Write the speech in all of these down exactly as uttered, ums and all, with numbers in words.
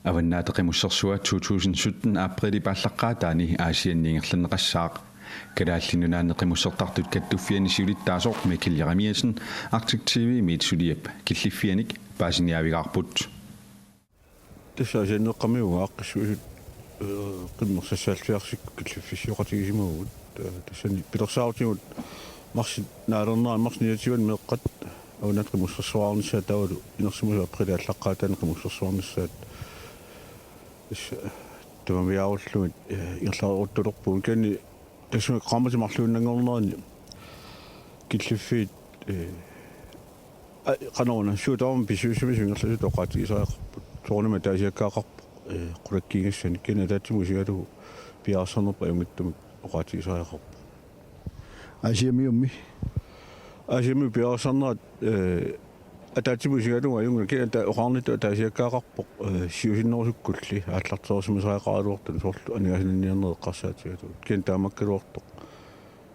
Avannaata Qimussersua to tusind sytten aprilip aallaqqaataani Aasianni ingerlanneqassaaq. Kalaallit Nunaanni qimussertartut kattuffianni siulittaasoq Mikkel Jeremiassen Arctic T V-miit suliap killiffianik paasiniaavigaarput. Tassa Aasianneeqqamiuugaat aaqqissuisut, eh, qimmersassaalliarsikkut killiffissiooqatigisimavagut. Eh, tassani pilersaarutigut marsip naalernerani marsip niogtyveani meeqqat Avannaata Qimussersuarnissaat taavalu inersimasut aprilip aallaqqaataani qimussersuarnissaat. Tassa tamaviaarullugit, eh, ingerlareeruttulerpugut. Kisianni tassunga qaammatit marluinnanngornerani killiffiit, eh, a-, qanoruna, suut tamarmik pissusissamisut ingerlasut oqaatigisariaqarput. Soorunami ataasiakkaaqarpoq, eh, qulakkiigassanik, kisianni ataatsimut isigalugu piareersarnerput ajunngitsumik oqaatigisariaqarpoq. Aasiammiummi? Aasiammiut piareersarnerat, eh, ataatsimut isigalugu ajunngilaq, kisianni ata-, oqarnittut ataasiakkaaqarpoq, eh, siusinnerusukkulli aallartereersimasariaqaraluartut soorlu aningaasanniarnerit eqqarsaatigalugit. Kisianni taamaakkaluartoq.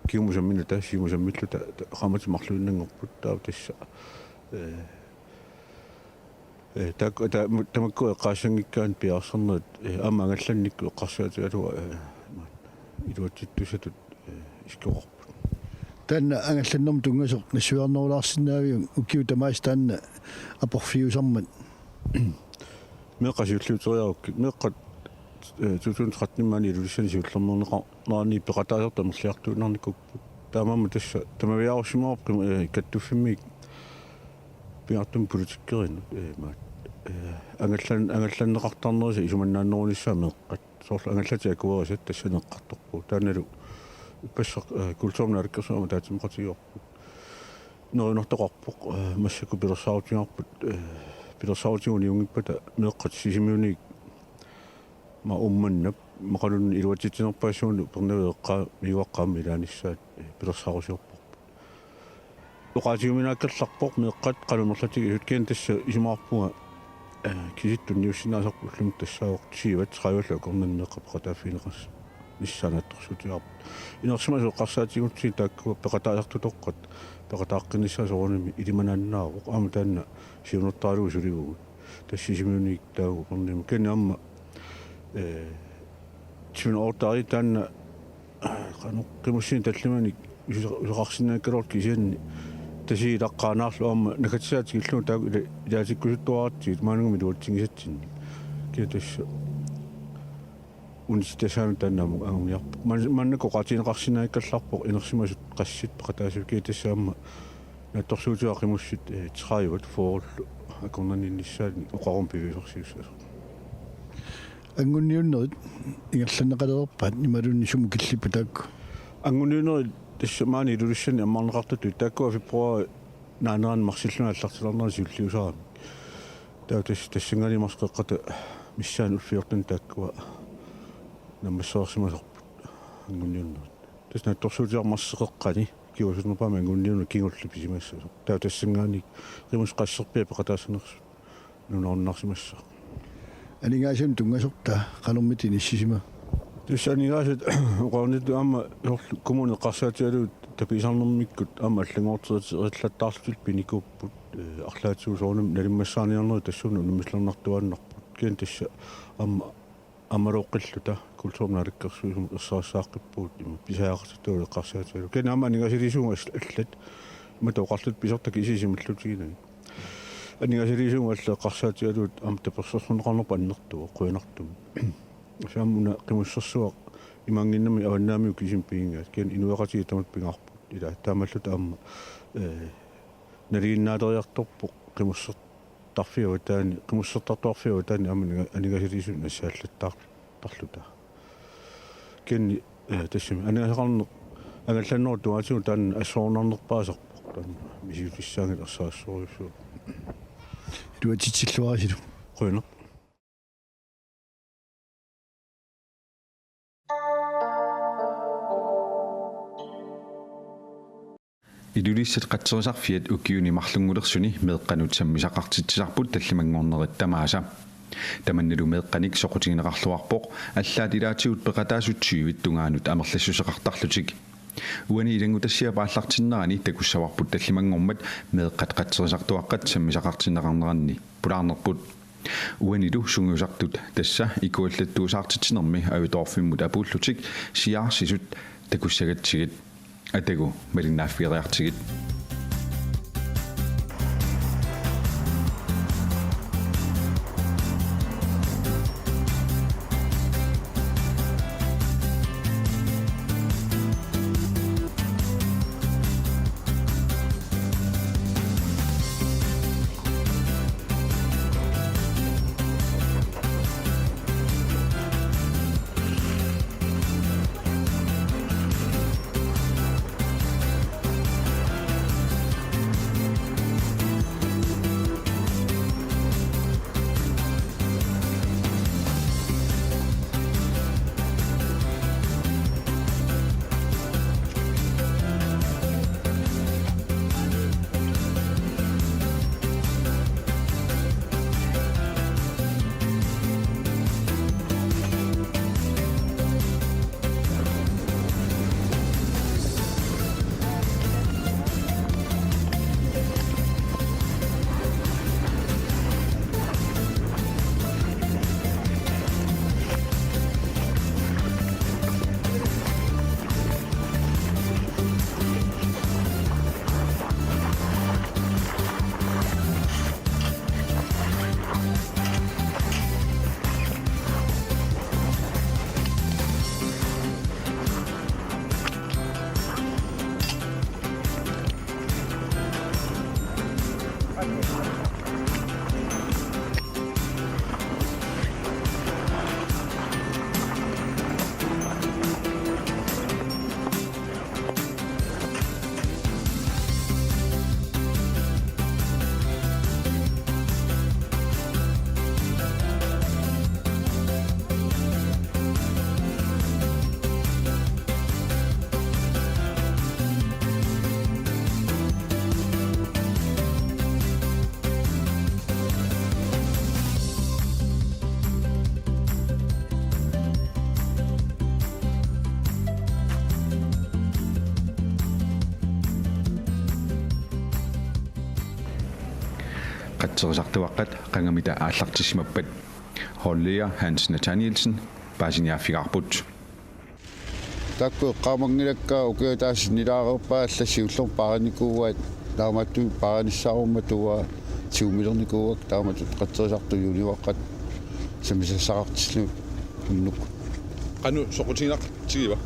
Kingumut sammineq taava siumut sammilluta ta-, qaammatit marluinnanngorput taava tassa. Eh, eh, taak-, ta-, tamakku eqqaassanngikkaanni piareersarnerit, eh, aamma angallannikkut eqqarsaatigalugu, eh, iluatsittussatut, eh, isikkoqarput. Taanna angallannermut tunngasoq nassuiarnerulaarsinnaaviuk ukiut tamaasa taanna aporfiusarmat? Meeqqat siulliuteriarukkit. Meeqqat, eh, to tusind tretten maani Ilulissani siullermeerneqarnerani peqataasartut amerliartuinnarnikuupput. Taamaammat tassa tamaviaarussimavoq qim-, eh, kattuffimmik pingaartumik politikkerinnut, eh, maat. Eh, angallan-, angallanneqartarnerisa isumannaannerunissaa meeqqat. Soorlu angallatit akuerisat tassani eqqartorpugut. Taannalu ippassaq, eh, kulturimik naalakkersuisumik ataatsimeeqatigivarput. Neriunartoqarpoq, eh, massakkut pilersaarutigaarput, eh, pilersaarutigut uniunngippata meeqqat Sisimiunit, ma Uummannap, maqalunnut iluatsitsinerpaassuunut Upernaviup eqqaa-, miuaqqaammi ilaanissaat, eh, pilersaarusiorparput. Oqaatigiuminaakkallarpoq meeqqat qanoq amerlatigisut, kisianni tassa isumaqarpunga, eh, kisitsisit tunniussinnaasarput ullumi tassaavoq tyve tredive akornanni meeqqat peqataaffigineqarnissaat naatsorsuutigaarput. Inersimasut eqqarsaatigutsigit taakkua peqataasartutoqqat peqataaqqinnissaq soorunami ilimanaannaavoq. Aamma taanna siunertaralugu sulivugut. Tassa Sisimiunit taava Upernavimmi. Kisianni aamma, eh, Twin Otteri taanna, eh, qanoq qimussinik tallimanik usa-, usaqarsinnaanngikkaluartoq kisianni Tasiilaq Qaanaarlu aamma nakkatissaat tikillugu taakku ila-, ilaatikkusuttuaratsigit maannamut iluatsigisatsinnik. Kisianni tassa unitsitassaanik taanna aamma anguniarpoq. Man-, maannakkut oqaatigineqarsinnaanngikkallarpoq inersimasut qassit peqataasut, kisianni tassa aamma naatsorsuutigaaq qimussit, eh, tredive fyrre akornanniinnissaannik oqaruma piviusarsiussaasoq. Anguniunnerit ingerlanneqalereerpaat imaluunniit sumut killippat taakku? Anguniunnerit tassa maani Ilulissani ammarneqartutut taakkua februaarip naanerani marsilluni aallartilaarnerani siulliusaramik. Taava tassa tassanngaanniit marsip qeqqata missaani ullut fjorten taakkua naammassereersimasarput anguniunnerit. Tassa naatsorsuutigaaq marsip qeqqani kingusinnerpaamik anguniunneq kingulleq pisimassasoq. Taava tassanngaanniit qimussit qasserpiaat peqataassanersut nunarunnaarsimassaaq. Aningaasanut tunngasortaa qanormita inissisimapput? Tassa aningaasat oqarnittut aamma soorlu kommunip eqqarsaatigalugu tapiisarnermikkut aamma allanngortitserillattaarlutillu pinikuupput, eh, arlaatigut soorunami nalimmassaarniarnerit tassuuna unammisilernartuaannarput. Kisianni tassa aamma ammalooqqilluta kulturimik naalakkersuisumut ersarissaaqqippugut ima pisariaqartittut eqqarsaatigalugu. Kisianni aamma aningaasaliisugut as-, allat imatut oqarluta pisortaq kisiat isumallutiginagit. Aningaasaliisugut allat eqqarsaatigalugit aamma tapersersorneqarnerput annertuvoq qujanartumik. Tassa aamma una Qimussersuaq imaannginnami avannaamiut kisimik piginngilaat. Kisianni inuiaqatigiit tamatta pingaarput. Ila taamaalluta aamma, eh, nalinginnaaleriartorpoq qimusser- tarfiup avataani, qimussertartuarfiup avataani aamma aninga-, aningaasaliisut nassaallattaar-, tarluta. Kisianni, eh, tassami aningaasaqarneq angallannerup tungaatigut taanna assorunarnerpaasarpoq. Taanna misigisassaanngilaq ersarissorujussuuvoq. Iluatsitsilluarisilu. Qujanaq. Ilulissat Qatserisarfiat ukiuni marlunngulersuni meeqqanut sammisaqartitsisarput tallimanngornerit tamaasa. Tamannalu meeqqanik soqutigineqarluarpoq allaat ilaatigut peqataasut tyvit tungaanut amerlassuseqartarlutik. Uani ilanngutassiap aallartinnerani takussavarput tallimanngormat meeqqat qatserisartuaqqat sammisaqartinneqarneranni pulaarnerput. Uanilu sungiusartut tassa ikuallattuusaartitsinermi ajutoorfimmut apuullutik siaarsisut takussagatsigit. Atagu malinnaaffigeriartigit. Qatserisartuaqqat qangamita aallartissimappat. Holdleder Hans Nathanielsen paasiniaaffigaarput. Taakku eqqaamanngilakka ukiut ataaseq innilaareerpaat, alla siullermik paarinikuuaat, taamaattumik paarinissaarummat uanga tigumilernikuuakka, taamatut qatserisartut juuniuaqqat sammisassaqartillugit unnuk. Qanoq soqutiginartigiva?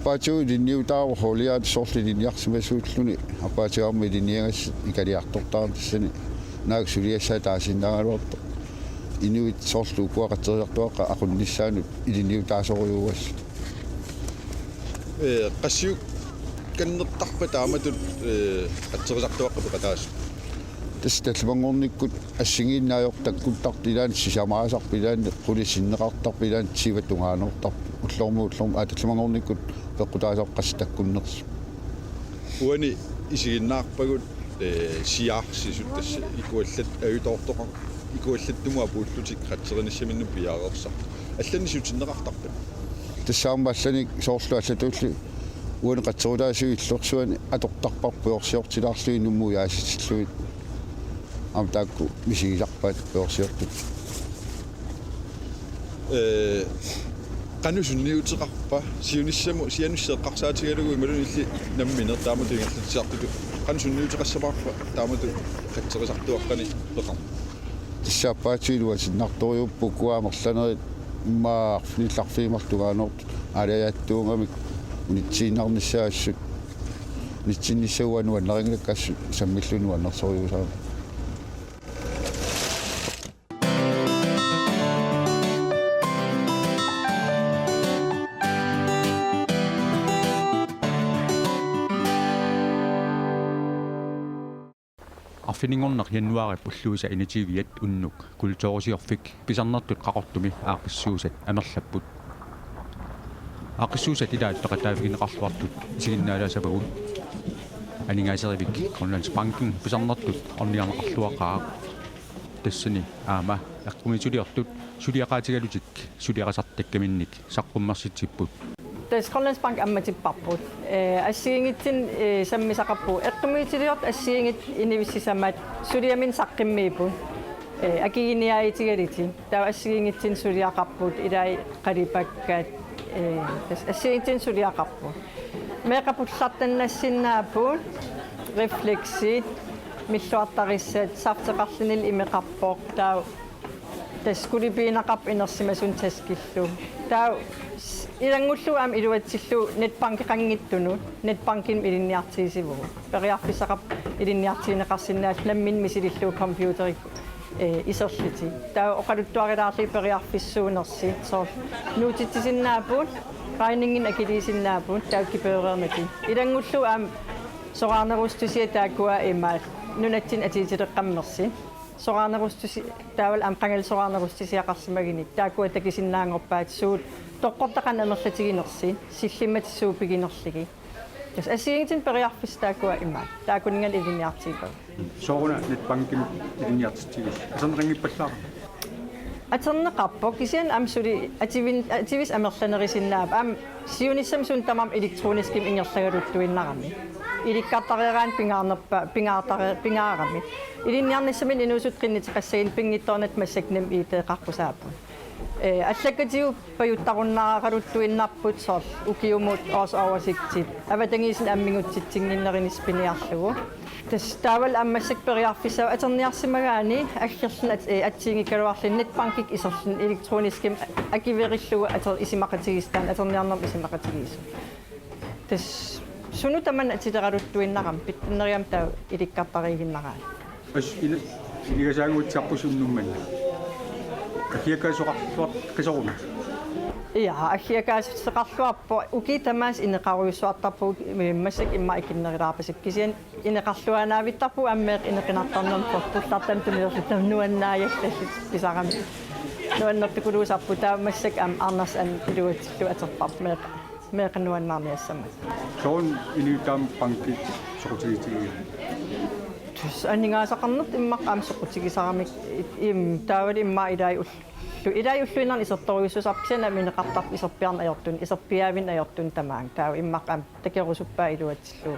Apaatigut ilinniutaavoq holdlederit soorlu ilinniarsimasuulluni, apaatigut aamma ilinniagassat ikiliartortarami tassani. Naak suliassaat taasinnaagaluartoq. Inuit soorlu ukua qatserisartuaqqat aqunnissaannut ilinniutaasorujuuassat. Ee, qassiukkannertarpa taamatut, ee, qatserisartuaqqat peqataasut? Tassa tallimanngornikkut assigiinnaajortut takkuttartut, ilaanni sisamaasarput, ilaanni qulit sinneqartarput, ilaanni tivap tungaanoortarput. Ullormut ullormut, aa, tallimanngornikkut peqqutaasarput qassit takkunnersut. Uani isiginnaarpagut, ee, siaarsisut tassa ikuallat-, ajutoortoqar-, ikuallattumut apuullutik qatserisarnissaminnut piareersartut. Allanik siutinneqartarpat? Tassa aamma allanik soorlu allatulli uani qatserutaasup illorsuani atortarpara pujorsiortilaarlugit nummut ujaasitillugit. Aamma taakku misigisarpaat pujorsiortut. Ee, qanoq sunniuteqarpa? Siunissamut, sianissaq eqqarsaatigalugu imaluunniit illit nammineq taamatut ingerlatsisartutut. Qanoq sunniuteqassamaarpa taamatut qatserisartuaqqani peqarneq? Tassa apaatigut iluatinnartorujuupput ukua amerlanerit immaqa arfinillit arfineq-marluk tungaanoortut aalajaattuugamik unitsiinnarnissaassut. Unitsinnissaa nuannarinngilakkaassut sammillugu nuannersorujuusarami. Arfininngorneq januaarip ulluisa enogtyve-at unnuk kulturisiorfik pisarnertut Qaqortumi aaqqissuussat amerlapput. Aaqqissuussat ilaat peqataavigineqarluartut isiginnaalaassavagut. Aningaaserivik Grønlandsbanken pisarnertut ornigarneqarluaqaaq. Tassani aamma eqqumiitsuliortut suliaqaatigalutik suliaqasartakkaminnik saqqummersitsipput. Tassa Grønlandsbank ammatipparput. Ee, assigiinngitsunik, ee, sammisaqarpugut. Eqqumiitsuliortut assigiinngitsut inivissisamaat suliaminnik saqqummiipput. Ee, akiginiaatigalutik. Taava assigiinngitsunik suliaqarput, ilai qalipakkat, ee, tassa assigiinngitsunik suliaqarput. Meeqqat pullartannassinnaapput, refleksit, milluartarissat, safteqarluni imeqarpoq, taava tassa kulipiinaqarpoq inersimasunut taskillu. Taava s-, ilanngullugu aamma iluatsillugu netbankeqanngitsunut, netbankimik ilinniartigisivugut. Periarfissaqarpoq ilinniartigineqarsinnaallugu nammineq misilillugu computeri, ee, iserlutik. Taava oqaluttuarilaarlugit periarfissuunersut, soorlu nuutitsisinnaapput, regninginik akiliisinnaapput, taava gebyreernatik. Ilanngullugu aamma soraarnerussutisiat taakkua imaat nunatsinni atuutileqqammersut. Soraarnerussutisi-, taavalu aamma qangali soraarnerussutisiaqarsimagunik. Taakkua takusinnaanngorpaat suut toqqortaqan amerlatiginersut, sillimmatit suut piginerlugit. Tassa assigiinngitsunik periarfissat taakkua imaat. Taakkunannga ilinniartigivagut. Sooruna netbankimik ilinniartitsigisoq? Atorneqanngippallaarami? Atorneqarpoq, kisianni aamma suli ativin-, ativisut amerlanerusinnaapput. Aamma siunissami suna tamarmi elektroniskimik ingerlagaluttuinnarami. Ilikkartariaraanni pingaarnerpa-, pingaartare-, pingaarami. Ilinniarnissaminut inuusuttut qinnuteqassagunik pinngitsoornatik massakkut NemID-eqaqqusaapput. Ee, allakkatigut pajuttarunnaaraluttuinnarput soorlu ukiumut årsoversigtit. Avatangiisinut aamma migutsitsinnginnerunissaq piniarlugu. Tassa taavalu aamma massakkut periarfissaavoq atorniarsimagaanni aggerluni at-, ee, assigiinngikkaluarluni netbankikkut iserluni elektroniskimik akuerillugu ator-, isumaqatigiissut, taanna atorniarnermut isumaqatigiissut. Tassa sunut tamanut atuleraluttuinnarami, pitsannerugami taava ilikkartariiginnaraanni. As ina-, iligasaanguutsisarpusi unnuk manna. Aggiakaasoqarluartoq qisoruna? Ja, aggiakaasoqarluarpoq, ukiut tamaasa ineqarujussuartarpugut, massakkut immaqa ikinnerulaarpasippoq, kisianni ineqarluaannavittarpugut aamma meeqqat inequnartarnermi pullartanik tuniorlutamik nuannaajallallutik pisarami. Nuannertukuluusarput, taava massakkut aamma Anders And iluatsillugu atorparput meeq-, meeqqat nuannaarniassammata. Sooruna inuit taama banki soqutigitigigami? Tassa aningaasaqarnertut immaqa aamma soqutigisaramik, im, taavalu immaqa ilai ullu-, ilai ulluinnarni isertorujussuusarput, kisianni aamma ineqartarput iserpiarneq ajortuni, iserpiaavinneq ajortuni tamaanga. Taava immaqa aamma takorusuppaa iluatsillugu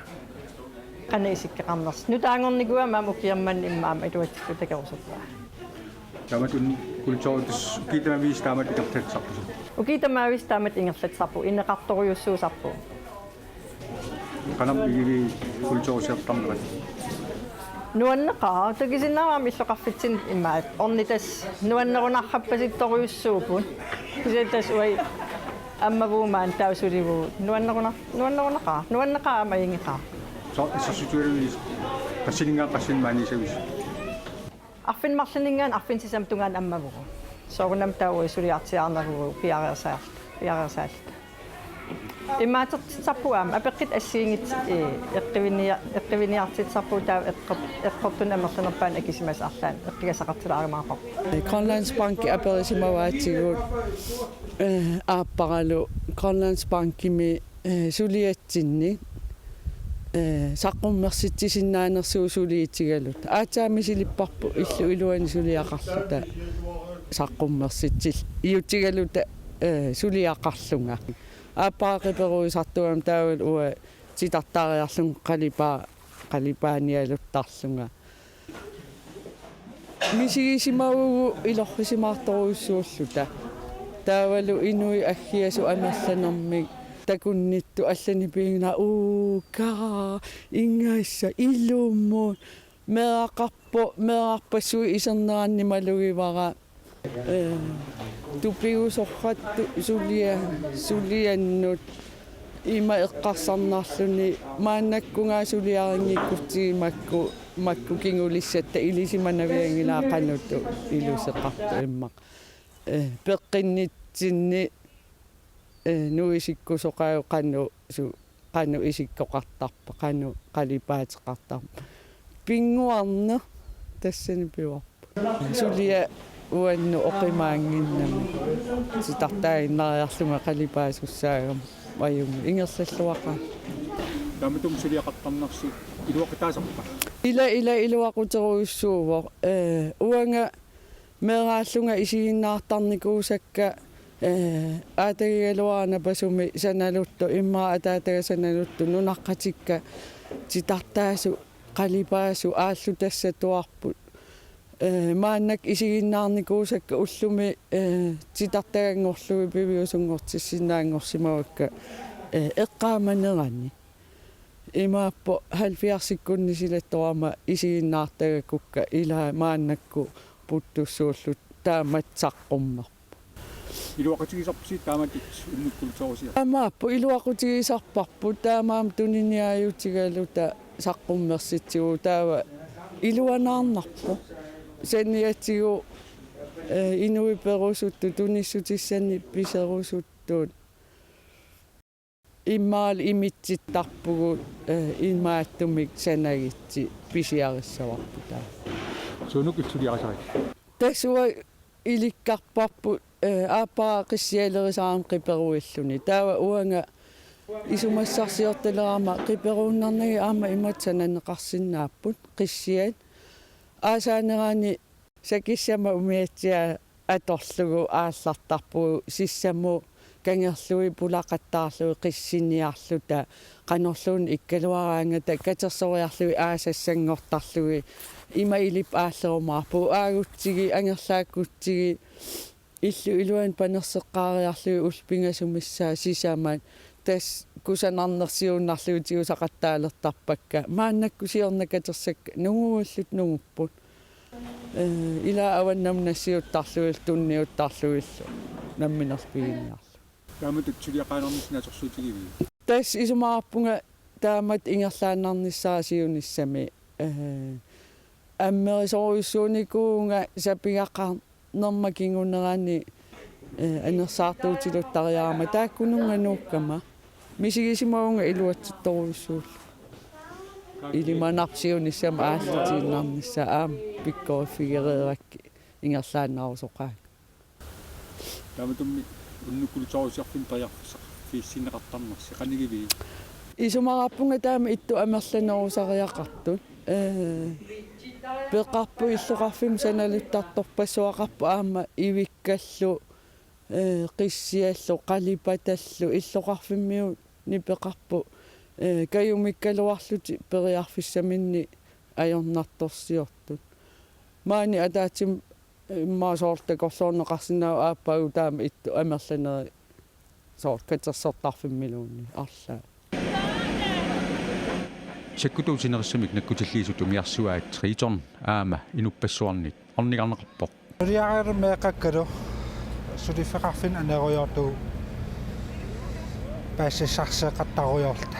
qanoq isikkoqarnersoq. Nutaanngornikuugami aamma ukiormanna immaqa aamma iluatsillugu takorusuppaa. Taamatut kulturiutissukkit tamaviisa taamatut ingerlatsisarpusi? Ukiut tamaviisa taamatut ingerlatsisarpugut, ineqartorujussuusarpugut. Qanoq igivit kulturiusiortarnerat? Nuanneqaaq, takusinnaavat aamma illoqarfitsinni imaat. Ornitassat nuannerunarpasittorujussuupput. Kisianni tassa uagut ammavugut maani taava sulivugut. Nuannerunar-, nuannerunaqaaq. Nuanneqaaq aamma ajunngeqaaq. Soorlu assersuutigalugu qassininngaanniit qassinik maaniissavisigit? Arfineq-marlunninngaanniit arfineq-sisamat tungaanut ammavugut. Soorunami taava uagut suliartiaarneruvugut piareersaalluta, piareersaalluta. Imaattortitsisarpugut aamma apeqqutit assigiinngitsut, ee, eqquiniar-, eqquiniartitsisarpugut, taava eqqor-, eqqortunik amerlanerpaanut akisumasoq arlaannik eqqugasaqartilaarumaarparput. Grønlandsbanki aperisimavarput, ee, aapparalu Grønlandsbankimi, ee, suliatsinni, ee, saqqummersitsisinnaanersugut suliutigaluta. Aatsaat misilipparput illup iluani suliaqarluta saqqummersitsil-, -iutigaluta, ee, suliaqarlunga. Aappara qiperujussuartugami taavalu uanga titartaariarlunga qalipaa-, qalipaanialuttarlunga. Misigisimavugut ilorrisimaartorujussuulluta. Taavalu inuit aggiasut amerlanermik takunnittut allanik piginnagu: Uu, kaa, ingassaq, ilumut. Meeraqarpoq, meerarpassuit iserneranni malugivara. Ee, tupigusorrattu sulia-, suliannut ima eqqarsarnarluni, maannakkunga suliarinngikkutsigu makku, makku kingulissatta ilisimanavianngilara qanoq iluseqartoq immaqa. Ee, peqqinnitsinni, ee, nuisikkusoqaagut qanoq su-, qanoq isikkoqartarpa, qanoq qalipaateqartarpa. Pinnguarneq tassani pivarput. Suliaq uannut oqimaannginnami. Titartaaginnariarlunga qalipaasussaagama ajunngilaq, ingerlalluaqaaq. Taamatut suliaqartarnersi iluaqutaasarpa? Ila, ila iluaquterujussuuvoq. Ee, uanga meeraallunga isiginnaartarnikuusakka, ee, aatagigaluara Napasumi sanaluttoq, immaqa ataataga sanaluttoq, nunaqqatikka titartaasut, qalipaasut aallutassatuarput. Eh, maannakkut isiginnaarnikuusakka ullumi, eh, titartaganngorlugit piviusunngortissinnaanngorsimavakka, eh, eqqaamanerani. Imaappoq halvfjerdsikkunni silattoq aamma isiginnaartagakkukka, ilaa maannakkut puuttussuulluta taamatut saqqummerput. Iluaqutigisarpisi taamatut unnukkulutsorusiaq? Imaappoq iluaqutigisarparput, taamaammat tuniniaajutigaluta saqqummersitsivugut, taava iluanaarnarpoq. Saniatigut, eh, inuit perusuttut, tunissutissanik piserusuttut. Immaqa imitsittarpugut, eh, imaattumik sanagitsi pisiarissavarput taava. Suunuk illit suliarisarit? Tassa uanga ilikkarparput, eh, aappara qissialerisarami qiperuilluni. Taava uanga isumassarsiortalerama qiperuunnarnagit aamma imatut sananeqarsinnaapput qissiat. Aasaanerani sakissamut umiatsiaa atorlugu aallartarpugut, sissamut kangerlugit pulaqattaarlugit qissiniarluta, qanorluunniit ikkaluaraangata katersoriarlugit aasassanngortarlugit, ima ilipput aallerumaarpugut, aagutsigit angerlaakkutsigit illup iluani panerseqqaariarlugit ullut pingasumissaat sisamat, tassa kusanarneq siunnarlugu tigusaqattaalertarpakka, maannakkut siorna katersakka nunguilluta nungupput. Eh, ilaa avannamut nassiuttarlugillu tunniuttarlugillu namminerlu piginniarlugu. Taamatut suliaqaannarnissinni atorsuutigiviuk? Tassa isumaqarpunga taamatut ingerlaannarnissara siunissami, eh, ammerisorujussuunikuuvunga sapigaqarnerma kingunerani, eh, anersaartuutiluttariarama taakkununnga nuukkama. Misigisimavunga iluatsittorujussuullunga. Ilimanarpoq siunissami aallutiinnarnissaa aamma pikkoriffigereerakkit ingerlaannarusoqaakka. Taamatummi unnukkulutsorusiarfimmi periarfissaqarfigissinneqartarnersi qanoq igiviuk? Isumaqarpunga taama ittut amerlanerusariaqartut. Eh, peqarput illoqarfimmi sanaluttartorpassuaqarpoq aamma ivikkallu, eh, qissiallu, qalipatallu, illoqarfimmiunit peqarput, eh, kajumikkaluarlutik periarfissaminnik ajornartorsiortut. Maani ataatsimut immaqa soorlu takorloorneqarsinnaavoq aappaagu taama ittut amerlanerit soorlu katersortarfimmiluunniit arlaat. Sakkutuut sinerissamik nakkutilliisut umiarsuaat Triton aamma inuppassuarnit ornigarneqarpoq. Suliareerut meeqqakkalu suliffeqarfinni anerujoortugut paasisassarsiorluta.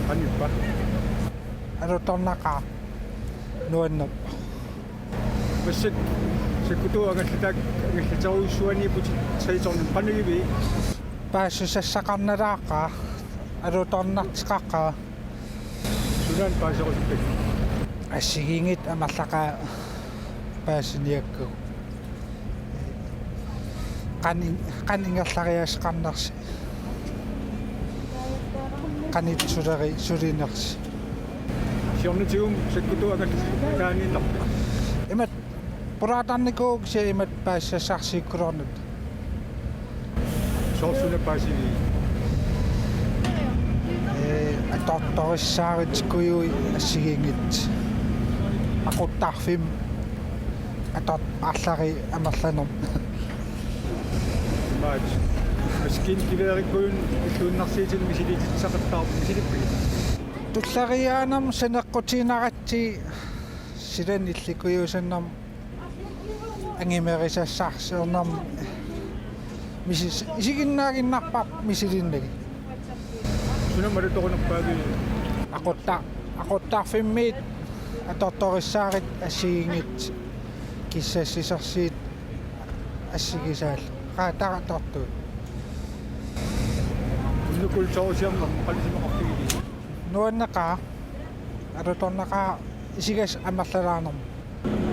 Qanippa? Alutornaqaaq. Nuannerpoq. Massakkut sakkutuut angallatit-, angallaterujussuaniipputit Tritonimi, qanoq igiviuk? Paasisassaqarnalaaqaaq, alutornarteqaqaaq. Sunaana paaserusuppit? Assigiinngitsut amerlaqaat paasiniakkagut. Qani-, qanoq ingerlariaaseqarnersi. Qanoq suleri-, sulinersi. Siornatigut sakkutuut angallatit taaniinnarpit? Imatut pulaartarnikuuvugut kisianni imatut paasisassarsiorluta. Soorlu suna paasiviuk? Ee, atortorissaaritsikkujuit assigiinngitsut. Aquttarfimmi ator-, arlallit amerlanermut. Imaat. Maskiinat kiveerikkujuit illuinnarsiutinik misiliititsisaqattaarpit, misilippigit? Tulleriiaanermut saneqqutiinnaratsigit, silanik illikkujuusannermut angumerisassarsiornermut misis-, isiginnaaginnarparput misilinnagit. Suna alutorunerpaaviuk? Aqutta-, aquttarfimmiit atortorissaarit assigiinngitsut, kissassisersuut assigisaallu. Qaatara atortuut. Unnukkulutsorusiarnermi qanoq isumaqarfigiviuk? Nuanneqaaq, alutornaqaaq isigassaq amerlalaarnermut.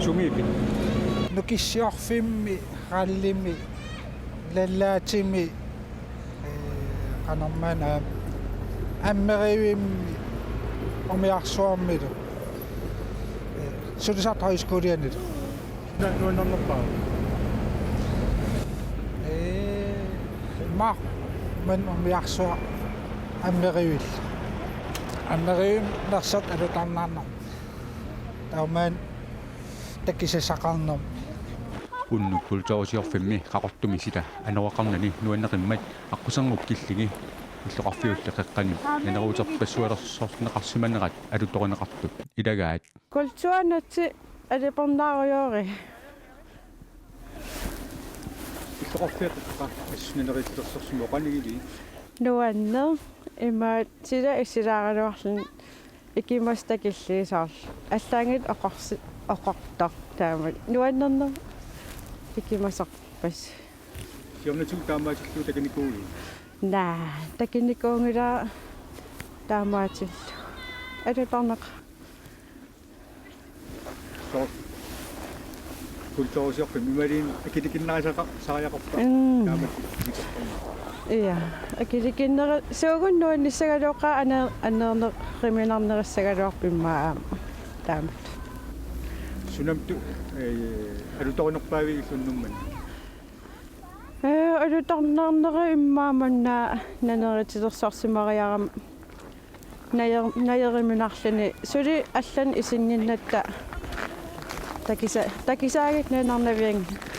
Sumiippit? Nukissiorfimmi, rallimi, lallaatimi, ee, qanormaana, Ammerivimmi, umiarsuarmilu. Ee, Sulisartut Højskolianilu. Na-, nuannernerpaaq? Ee, maanna umiarsuaq Ammerivimmi. Ammerivimmi nersortut alutornarnermut. Taamaammat takisassaqarnermi. Unnuk kulturisiorfimmi Qaqortumi sila anoraqarnani nuanneqimmat aqquserngukilligi illoqarfiulli qeqqani naneruuterpassualersorneqarsimanerat alutorineqartut ilagaat. Kulturinatsi alipernaarujoorit. Illoqarfiata assut naneruutilersorsimavoq qanigili. Nuanneq imaattoq sila issilaaraluarluni ikimasaq takilliisoorlu. Allaanngilaq oqorsi-, oqortoq taama. Nuannernermik ikimasarpassi. Siornatigut taamaatillugu takunikuuiuk? Naa, takunikuunngilara taamaatillugu. Alutornaqaaq. Soorlu kulturisiorfimmi imaluunniit akilikinnarisaqar-, sariaqarpa? Mm. Taama. Ja, akilikinneri-, suugun nuannissagaluaqaaq ane-, aneerneruminarnerissagaluarpoq immaqa aamma. Taamatut. Sunamtu, eh, alutorinerpaavigillu unnuk manna? Ee, alutornarneri immaqa manna naneruutilersorsimariarama najer-, najeruminarluni suli allanut isinnginnatta takisa-, takusaagut nuannarnavianngilaq.